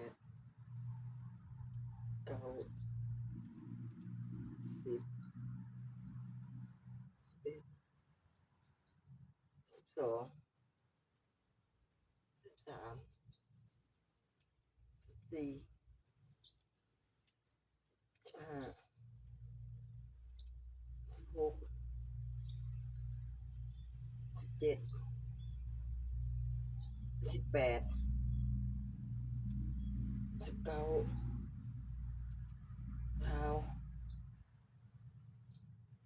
ດ ເກົ້າ ສິບ ສິບເອັດ ສິບສອງ ສິບສາມ ສິບສີ່ ສິບຫ້າ ສິບຫົກ ສິບເຈັດ ສິບແປດ ສິບເກົ້າ ຊາວ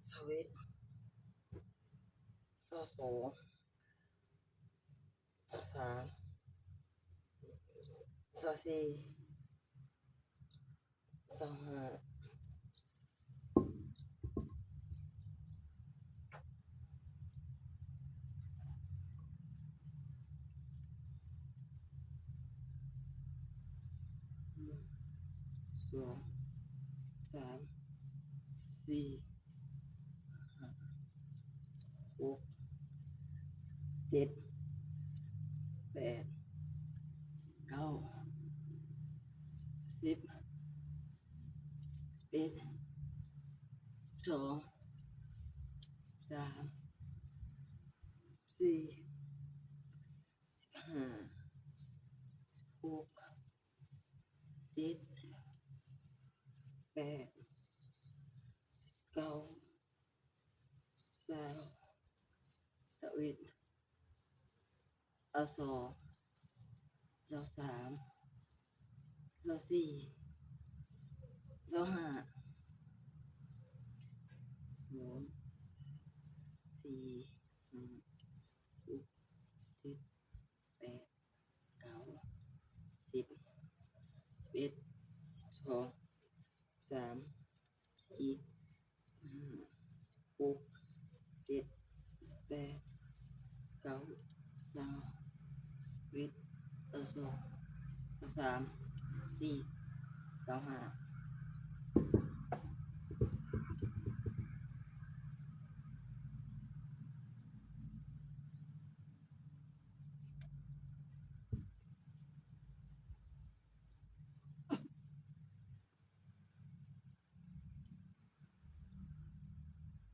ຊາວເອັດ ຊາວສອງ ຊາວສາມ ຊາວສີ່ ຊາວຫ້າ ສອງ ສາມ ສີ່ ຫ້າ ຫົກ ເຈັດ ແປດ ເກົ້າ ສິບ ສິບເອັດ ສິບສອງ ສິບສາມ ສິບສີ່ ສິບຫ້າ ສິບຫົກ ສິບເຈັດ ສິບແປດ ສິບເກົ້າ ຊາວ ຊາວເອັດ ຊາວສອງ ຊາວສາມ ຊາວສີ່ ຊາວຫ້າ ສາມ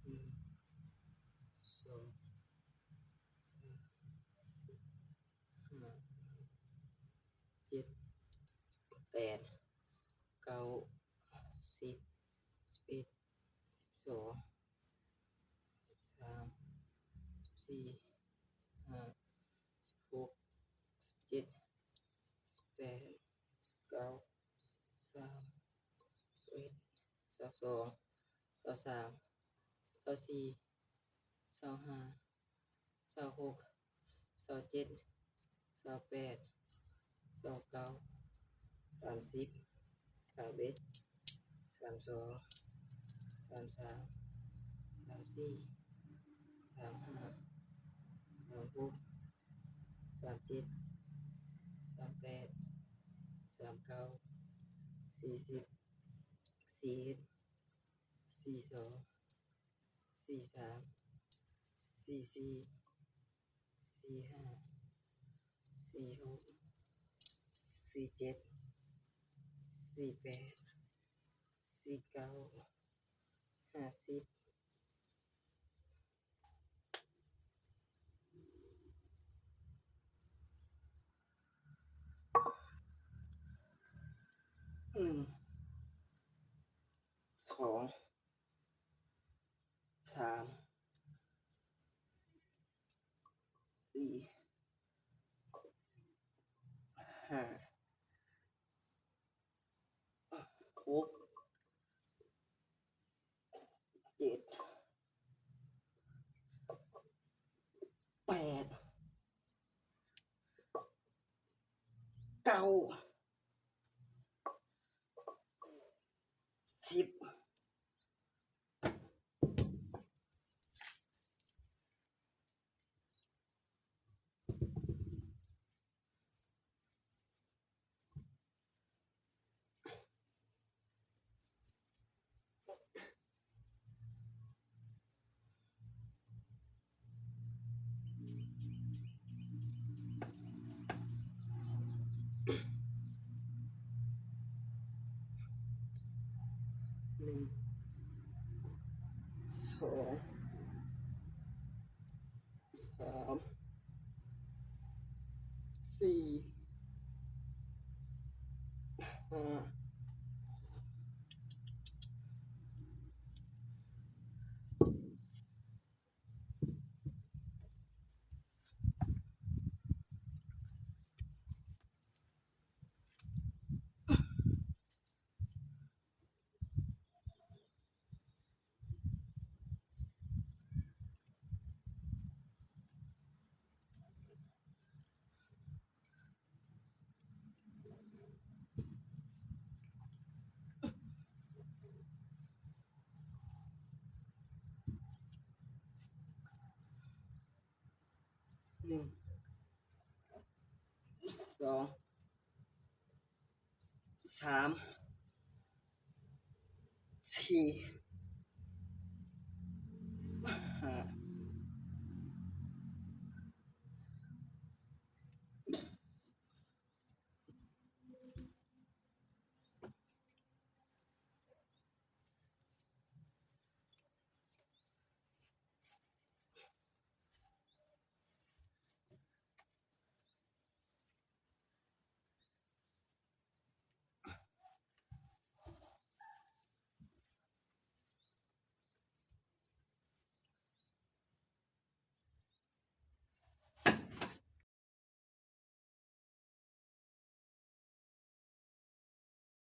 ສີ່ ຫ້າ ຫົກ ເຈັດ ແປດ ເກົ້າ ສິບ ສິບເອັດ ສິບສອງ ສາມ ສີ່ ຫ້າ ຫົກ ເຈັດ ແປດ ເກົ້າ ຊາວ ເອັດ ຊາວສອງ ຊາວສາມ ຊາວສີ່ ຊາວຫ້າ ໜຶ່ງ ສອງ ສາມ ສີ່ ຫ້າ ຫົກ ເຈັດ ແປດ ເກົ້າ ສິບ ສິບເອັດ ສິບສອງ ສິບສາມ ສິບສີ່ ສິບຫ້າ ສິບຫົກ ສິບເຈັດ ສິບແປດ ສິບເກົ້າ ຊາວ ຊາວເອັດ ຊາວສອງ ຊາວສາມ ຊາວສີ່ ຊາວຫ້າ ຊາວຫົກ ຊາວເຈັດ ຊາວແປດ ຊາວເກົ້າ ສາມສິບ ສາມເອັດ ສາມສອງ ສາມສາມ ສາມສີ່ ສາມຫ້າ ສາມຫົກ ສາມເຈັດ ສາມແປດ ສາມເກົ້າ ສີ່ສິບ ສີ່ເອັດ ສີ່ສອງ ສີ່ສາມ ສີ່ສີ່ ສີ່ຫ້າ ສີ່ຫົກ ສີ່ເຈັດ ສີ່ແປດ ສີ່ເກົ້າ ຫ້າສິບ ໜຶ່ງ ສອງ ສາມ ສີ່ ຫ້າ ຫົກ ເຈັດ ແປດ ເກົ້າ ສິບ. ໜຶ່ງ ສອງ ສາມ ສີ່ ຫ້າ ໜຶ່ງ ສອງ ສາມ ສີ່